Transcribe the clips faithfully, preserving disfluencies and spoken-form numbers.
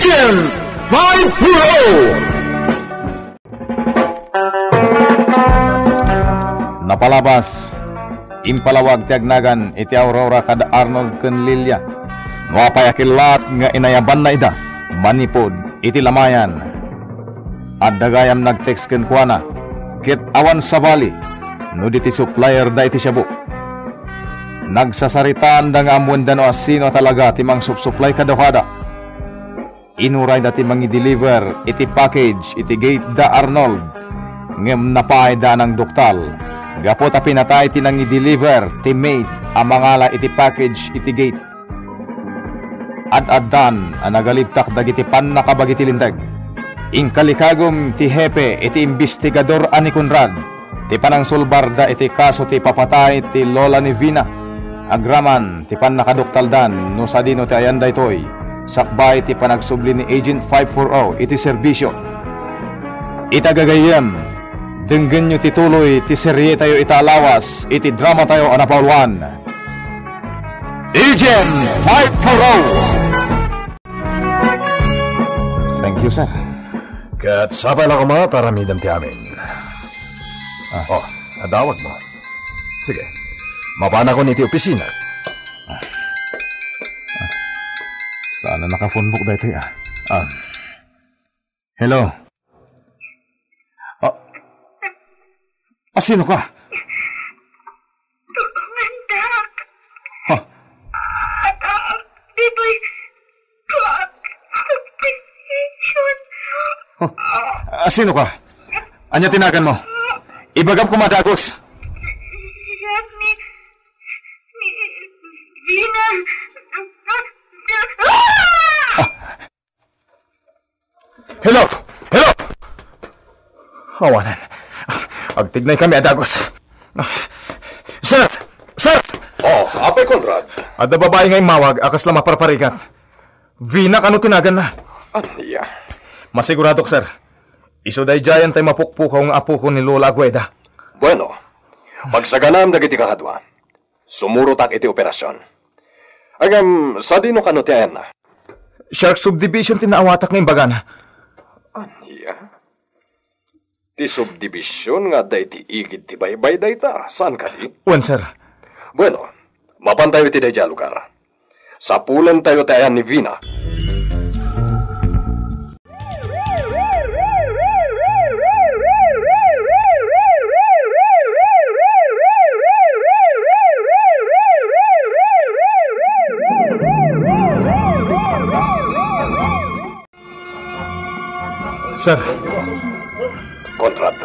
Five Pro! Napalabas, impalawag ti agnagan iti Aurora kad Arnold ken Lilia. No apay a killaat nga inayabanna ida manipud iti lamayan. Adda gayam nag-text kenkuana, ket awan sabali no di ti supplier da iti shabu. Nagsasaritaanda nga ammoenda no asino talaga ti mangsupsuplay kadakuada. Inurayda ti mangi-deliver iti package iti gate da Arnold, ngem napaayda a nangduktal gapu ta pinatay ti nangi-deliver ti maid a mangala iti package iti gate. Ad-addan a nagalibtak dagiti pannakabagi ti linteg. Inkalikagum ti hepe iti imbestigador a ni Conrad ti panangsulbarda iti kaso ti ipapatay ti lola ni Vina, agraman ti pannakaduktaldan no sadino ti ayan daytoy, sakbay ti panagsubli ni Agent five four oh iti serbisio. Ita gagayyem, denggenyo ti tuloy ti serietayo ita a lawas iti dramatayo a napauluan, Agent five four oh. Thank you, sir. Ket sapay la koma ta aramidem ti amin. Ah. Oh, adawag mo. Sige. Mapanakon iti opisina. Saan a nakaphonebook daytoy, ah? Ah. Hello? Ah, asino ka? Tulongan ka. Ha? Ditoy, kuak, subdivision. Ha? Asino ka? Ania ti nagan mo? Ibagam koma, Dagos. Siak ni, ni Vina. Ah! Hello! Hello! Awanan. Agtignay kami a Dagos. Sir! Sir! Oh, Apay Conrad. Adda babai nga immawag a kasla maparparigat. Vina kano ti naganna. Ania? Masiguradok, sir. Isu daydiayen tay mapukpukaw nga apokon ni Lola Agueda. Bueno, pagsaganaam dagiti kakadua. Sumurotak iti operasion. Ngem, sadino kano ti ayanna? Shark Subdivision ti naawatak nga imbagana. Ania? Ti subdivision nga adda iti igid ti baybay dayta, saan kadi? Wen, sir. Bueno, mapantayo iti daydiay a lugar. Sapulentayo ti ayan ni Vina. Sir. Conrad,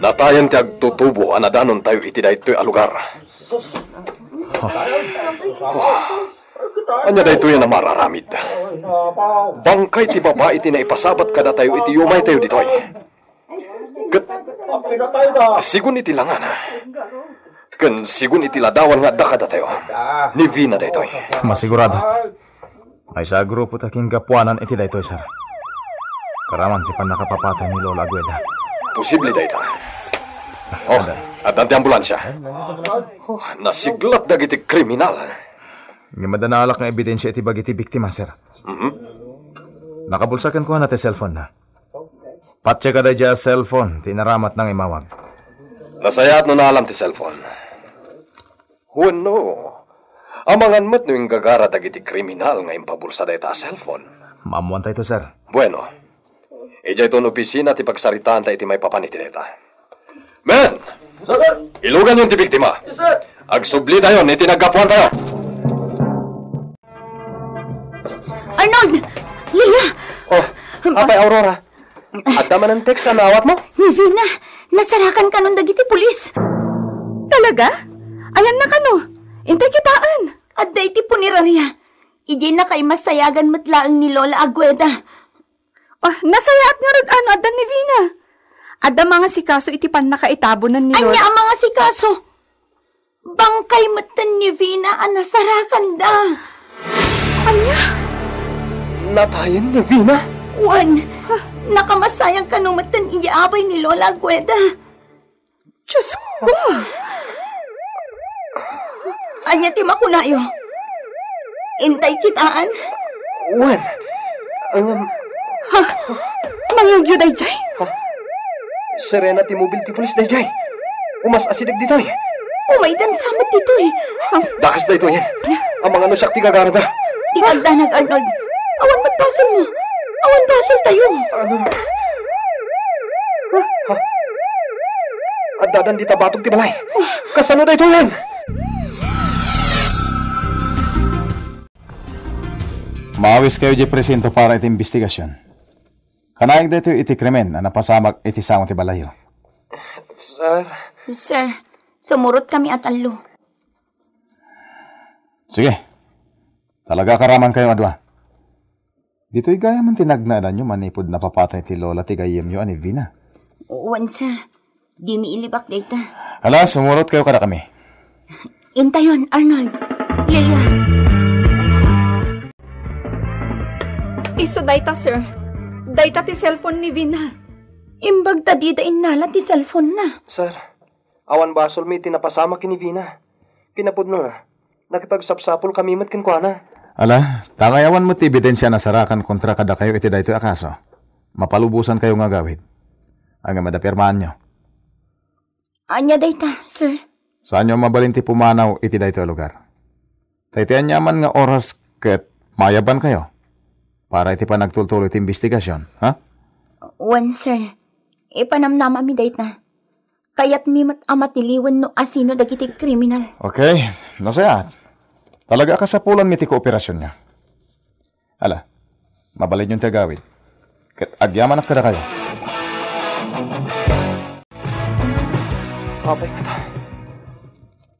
natayen ti agtutubo a nadanontayo iti daytoy a lugar. Ania daytoy a mararamid? Bangkay ti babai ti naipasabat kadatayo iti yumaytayo ditoy. Ket sigun iti langana, ken sigun iti ladawan nga adda kadatayo, ni Vina daytoy. Masigurado. Maysa a grupo ti kingapuanan iti daytoy, sir. Karaman ti pannakapapatay ni Lola Agueda. Posible dayta. Oh, addan ti ambulansia. Oh, nasiglat dagiti kriminal. Ngem adda naalak nga ebidensia iti bagi ti biktima, sir. Mhm. Nakabulsa kenkuana ti cellphone-na. Patse kadaydiay a cellphone ti inaramatna nga immawag. Nasayaat no naalam ti cellphone. Wenno, amangan met no inggagara dagiti kriminal nga impabulsa dayta a cellphone. Maammoantayto, sir. Bueno, idiayton opisina ti pagsaritaanta iti maipapan iti dayta. Men! Yes, sir. Iluganyon ti biktima. Yes, sir. Agsublitayon iti naggapuantayo. Arnold! Leah! Oh, Apay Aurora. Adda manen text a naawatmo? Ni Vina, nasarakan kanon dagiti pulis. Talaga? Ayanna kano? Intay kitaen. Adda iti punerarya. Idiay nakaimasayagan met laeng ni Lola Agueda. Ah, nasayaat ngarud a no adda ni Vina. Adda mangasikaso iti pannakaitabonan ni Lola. Ania a mangasikaso? Bangkay metten ni Vina a nasarakanda. Ania? Natayen ni Vina? Wen, nakamasayang kano metten idiay abay ni Lola Agueda. Diyos ko! Ania ti makunayo? Intay kitaen? Wen, Ngem, ha? Mangngegyo daydiay? Ha? Sirena ti mobil ti pulis daydiay. Umas-asideg ditoy. Umaydan sa met ditoy. Ha? Dakes daytoyen. Amangan no siak ti gagarada. Di ka agdanag, Arnold. Awan met basolmo. Awan basoltayo. Ano? Ha? Addadan dita batog ti balay. Kasano daytoyen? Maawiskayo diay presinto para iti imbestigasion. Kanayon daytoy iti krimen a napasamak iti sango ti balayyo. Sir. Sir, sumurotkami a tallo. Sige. Talaga, karamankayo a dua. Ditoy gayamen ti nagnaedanyo manipud napapatay ti lola ti gayyemyo a ni Vina? Wen, sir. Dimi ilibak dayta. Hala, sumurotkayo kadakami. Intayon, Arnold. Lilia. Isu dayta, sir. Dayta ti cellphone ni Vina. Imbag ta dida innala ti cellphone na. Sir, awan basolmi iti napasamak ken ni Vina. Kinapudno, nakipagsapsapulkami met kenkuana. Ala, ta ngay awan met ti ebidensia a nasarakan kontra kadakayo iti daytoy a kaso, mapalubosankayo nga agawid. Ngem adda pirmaanyo. Ania dayta, sir? Saanyo a mabalin ti pumanaw iti daytoy a lugar. Ta iti aniaman nga oras ket mayabankayo para iti panagtultuloy ti imbestigasion, ha? Wen, sir. Ipanamnamami dayta. Kayatmi met a matiliwen no asino dagiti kriminal. Okay, nasayaat. Talaga a kasapulanmi ti kooperasionyo. Ala, mabalinyon ti agawid. Ket agyamanak kadakayo. Apay ngata?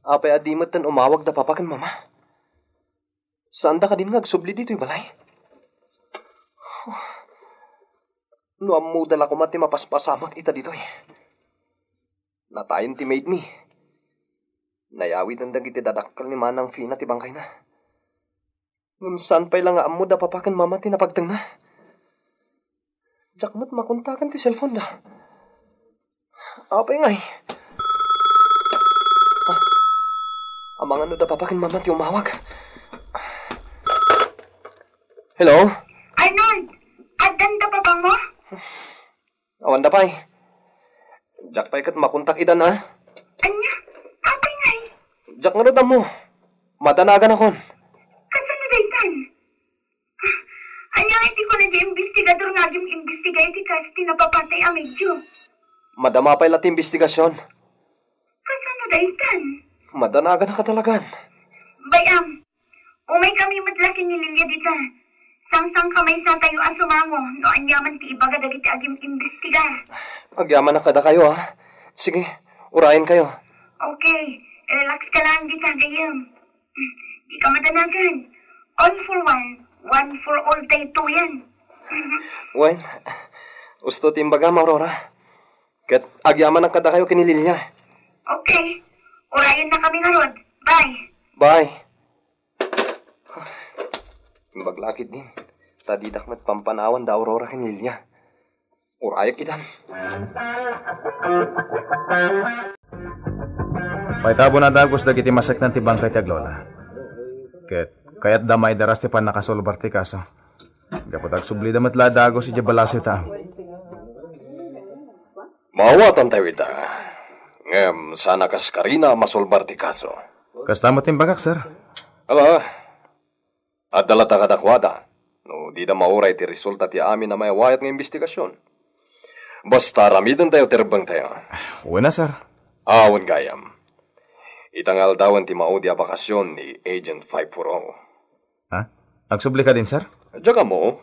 Apay a di metten umawag da papa ken mama? Saanda kadin nga agsubli ditoy balay? No ammoda la koma ti mapaspasamak ita ditoy. Natayen ti maidmi. Nayawiden dagiti dadakkel ni Manang Fina ti bangkayna. Ngem saan pay la nga ammo da papa ken mama ti napagtengna. Diak met makontaken ti cellphone da. Apay ngay? Ah, amangan no da papa ken mama ti umawag. Hello? Arnold, addan da papamo? Awan da pay. Diak pay ket makontak ida na. Ania? Apay ngay? Diak ngarud ammo. Madanaganakon. Kasano daytan? Ania nga ti kuna di investigador nga agim-imbestiga iti kaso ti napapatay a medio? Madama pay la ti imbestigasion. Kasano daytan? Madanaganaka talagan. Bay-am, umaykami met la ken ni Lilia dita. Sangsangka maysatayo a sumango no aniaman ti ibaga dagiti agim-imbestiga. Agyamanak kadakayo, a. Sige, urayenkayo. Okay, relax ka lang dita, gayyem. Di ka madanagan. All for one, one for all daytoyen. Wen, usto ti imbagam, Aurora. Ket agyamanak kadakayo ken ni Lilia. Okay. Urayennakami ngarud. Bye. Bye. Imbag la ketdin. Ta didak met pampanawan da Aurora ken Lilia. Urayek itan. Payta a bunadagus dagiti maseknan ti bangkay ti aglola. Ket kayatda maidaras ti pannakasolbar ti kaso. Gapu ta agsublida met la a dagus idiay balasiw ta. Maawatantayo ita. Ngem saan a kaskarina a masolbar ti kaso. Kasta met ti imbagak, sir. Ala, adda latta kadakuada no dida mauray ti resulta ti amin a mayawayat nga imbestigasion. Basta aramidentayo ti rebbengtayo. Wen a, sir. Awan gayam. Ita nga aldawen ti maudi a bakasion ni Agent five four oh. Ha? Agsubli kadin, sir? Diak ammo.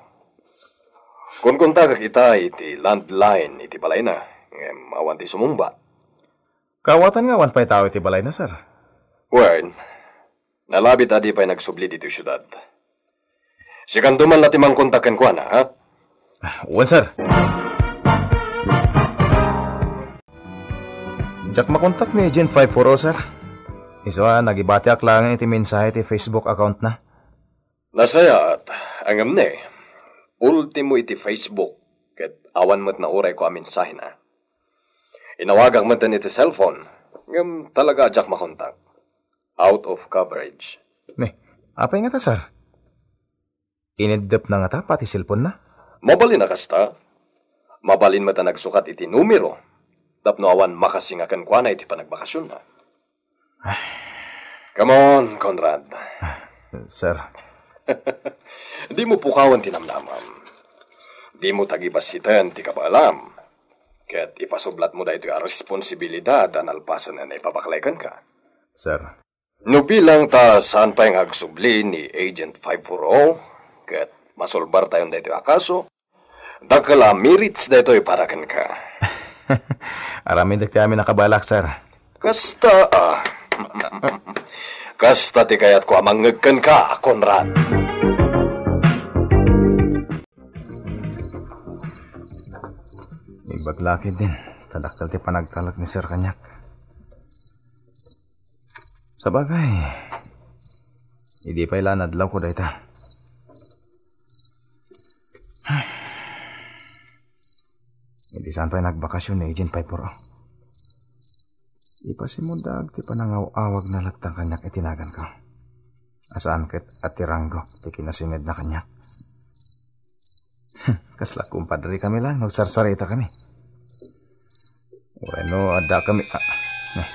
Kunkuntakek ita iti landline iti balayna, ngem awan ti sumungbat. Kaawatan nga awan pay tao iti balayna, sir. Wen, nalabit a di pay nagsubli ditoy siudad. Sikanto man la ti mangkontak kenkuana, ha? Wen, sir. Diak makontak ni Agent five four oh, sir. Isu a, nagibatiak laeng iti mensahe ti Facebook account na. Nasayaat, ngem ne, ultimo iti Facebook, ket awan met naurayko a mensahena. Inawagak metten iti cellphone, ngem talaga a diak makontak. Out of coverage. Ne, apay ngata, sir? Ineddepna ngata pati cellphone na? Mabalin a kasta, mabalin met a nagsukat iti numero tapno awan makasinga kenkuana iti panagbakasionna. Come on, Conrad. Sir. Dimo pukawen ti namnamam. Dimo tagibassiten ti kabaelam. Ket ipasublatmo daytoy a responsibilidad a nalpasen a naipabaklay kenka. Sir. No bilang ta saan pay nga agsubli ni Agent five four oh, ket masolbartayon daytoy a kaso, dakkel a merits daytoy para kenka. Aramidek ti amin a kabaelak, sir. Kasta, ah. Kasta ti kayatko a mangngeg kenka, Conrad. Ibaga la ketdin, ta dakkel ti panagtalek ni sir kaniak. Sabagay, idi pay la nadlawko dayta. Idi saan pay nagbakasyon ni Agent five four oh. Ipasimmuda ti panangaw-awagna latta kaniak iti naganko. A saan ket a tiranggok ti kinasingedna kaniak. Kasla kumpadre kami lang no sarsarita kami. Wenno, adda kami, ah, eh.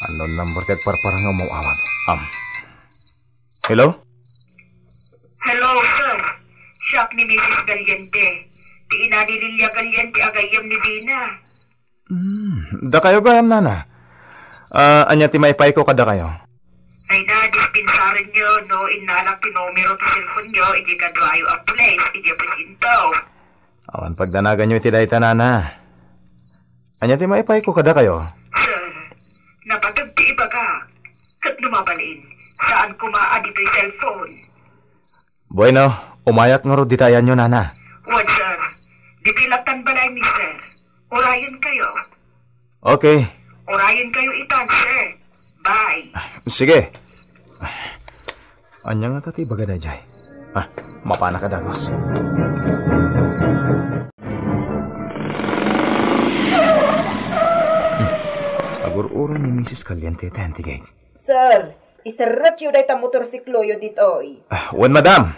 Unknown number ti agparparang nga umaw-awag. Am. Hello? Hello, sir. Siak ni Missus Galiente. Ti ina ni Lilia Galiente a gayyem ni Dina. Hmm, dakayo gayam, nana. Ah, ania ti maipayko kadakayo? Ay na, dispensarenyo, no, innalak ti numero ti cellphone-yo, iti kaduayo a place, iti presinto. Awan pagdanaganyo iti dayta, nana. Ania ti maipayko kadakayo? Sir, napateg ti ibaga. Ket no mabalin, saan koma a ditoy cellphone. Bueno, umayak ngarud dita ayanyo, nana. Wen, sir. Ditoy lattan balaymi, sir. Urayenkayo. Okay. Urayenkayo itan, sir. Bye. Sige. Ania ngata ti ibaga daydiay? Ah, mapanak a dagus. Hmm. Agur-uray ni Missus Caliente ti gate. Sir, iserrekyo dayta motorsikloyo ditoy. Ah, wen, madam.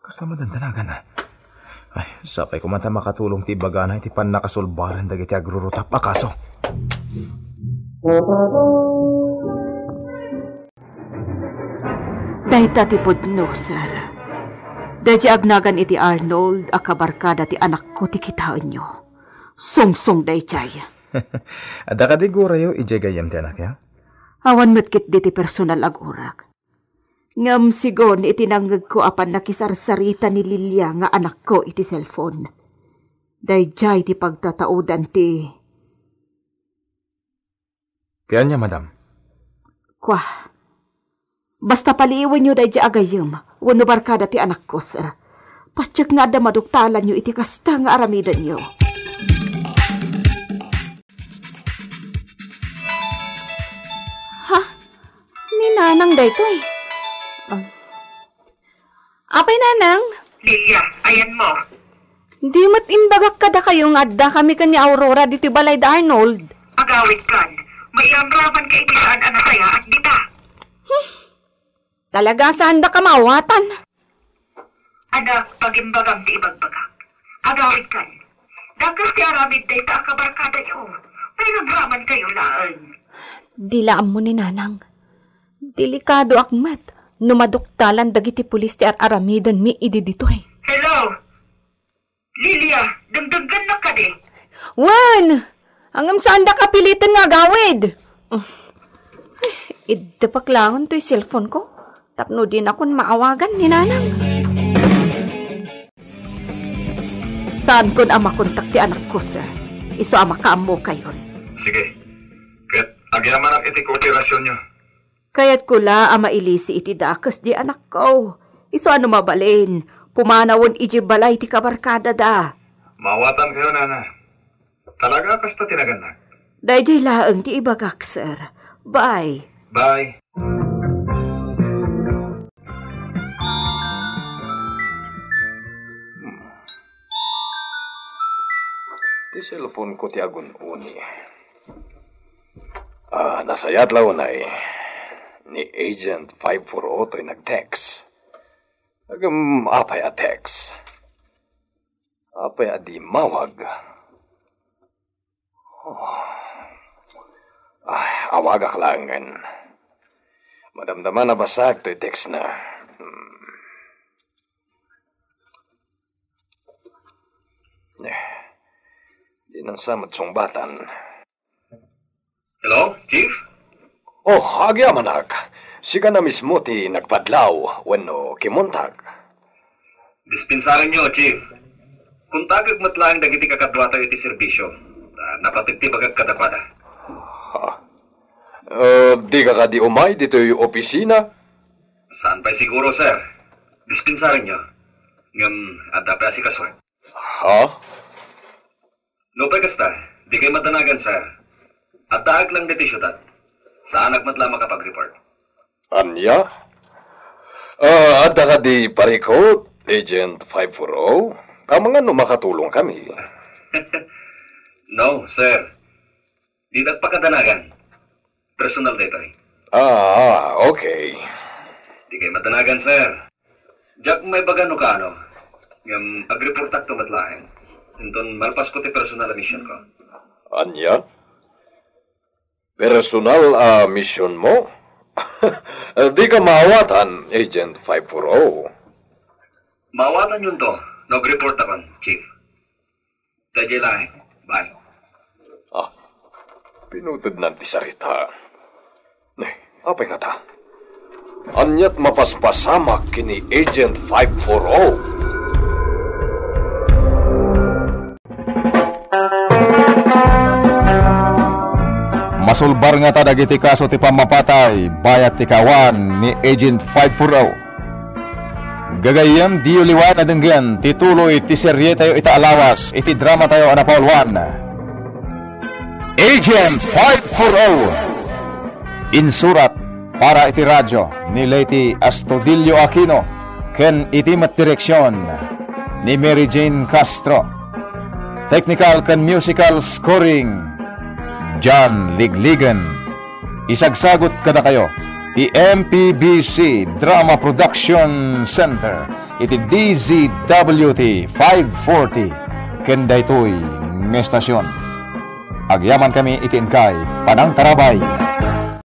Kasla madandanagan, ah. Ay, sapay koma ta makatulong ti ibagana iti pannakasolbaren dagiti agrurutap a kaso. Dayta ti pudno, sir. Daydiay agnagan iti Arnold a kabarkada ti anakko ti kitaenyo. Sungsong daydiay. Adda kadi gurayo idiay gayyem ti anakyo? Awan met ketdi ti personal a gurak. Ngem sigun iti nangngegko a pannakisarsarita ni Lilia nga anakko iti cellphone. Daydiay ti pagtataudan ti Ti ania, madam? Kua. Basta paliiwenyo daydiay a gayyem wenno barkada ti anakko, sir. Patiek nga adda maduktalanyo iti kasta nga aramidenyo. Ha? Ni Nanang daytoy? Ah. Apay, Nanang? Lilia, ayanmo. Di met imbagak kadakayo nga adda kami ken ni Aurora ditoy balay da Arnold. Agawidkan, mairamramanka iti saan a nasayaat dita. Hmm. Talaga saandaka maawatan. Anak, pagimbagam ti ibagbagak. Agawidkan, dakes ti aramid dayta a kabarkadayo. Mairamramankayo laeng. Di la ammo ni Nanang. Delikadoak met no maduktalan dagiti pulis ti ar-aramidenmi idi ditoy. Hello? Lilia, dengdenggennak kadi? Wen! Ngem saandaka piliten nga agawid. Ay, iddepak laeng toy cellphone ko tapno dinakon maawagan ni Nanang. Saankon a makontak ti anakko, sir. Isu a makaammokayon. Sige. Ket agyamanak iti kooperasyonyo. Kayatko la a mailisi iti dakes di anakko. Isu a no mabalin, pumanawen idiay balay ti kabarkadada. Maawatankayo, Nana. Talaga kasta ti nagannak. Daydiay laeng ti ibagak, sir. Bye. Bye. Hmm. Ti cellphone ko ti agun-uni. Ah, nasayaat la unay. Ni Agent five four oh toy nag-text. Ngem apay a text? Apay a di mawag? Oh. Ay, awagak laengen. Madamdama a basag toy text na. Hmm. Eh, di na sa met sungbatan. Hello, Chief? Oh, agyamanak. Sika na mismo ti nagpadlaw wenno kimontak? Dispensarenyo, Chief. Kontakek met laeng dagiti kakaduatayo iti serbisio. Ah, napateg ti bagak kadakuada. Ha? Eh, dika kadi umay ditoy opisina? Saan pay siguro, sir? Dispensarenyo. Ngem adda pay asikasuek. Ha? Nupay kasta, dikay madanagan, sir. Addaak lang ditoy siudad. Saanak met la a makapag-report. Ania? Ah, adda kadi parikut, Agent five four oh? Amangan no makatulongkami. No, sir. Didak pakadanagan. Personal daytoy. Ah, okay. Dikay madanagan, sir. Diak maibaga no kaano. Ngem agreportakto met laeng. Inton malpasko ti personal a missionko. Ania? Personal a missionmo? Dika maawatan, Agent five four oh. Maawatanyonto no agreportakon, Chief. Daydiay laeng. Bye. Ah, pinutednan ti sarita. Ne, apay ngata? Aniat mapaspasamak ken ni Agent five four oh? Masulbar ngata dagiti kaso ti pammapatay bayat ti kaawan ni Agent five four oh. Gagayyem, diyo liwaen a denggen ti tuloy ti serietayo ita a lawas iti dramatayo a napauluan, Agent five four oh. Insurat para iti radio ni Leyte Astudillo Aquino ken iti met direksion ni Mary Jane Castro. Technical ken musical scoring, John Ligligan. Isagsagut kadakayo ti M P B C Drama Production Center iti D Z W T five forty ken daytoy nga estasion. Agyamankami iti inkay panangtarabay.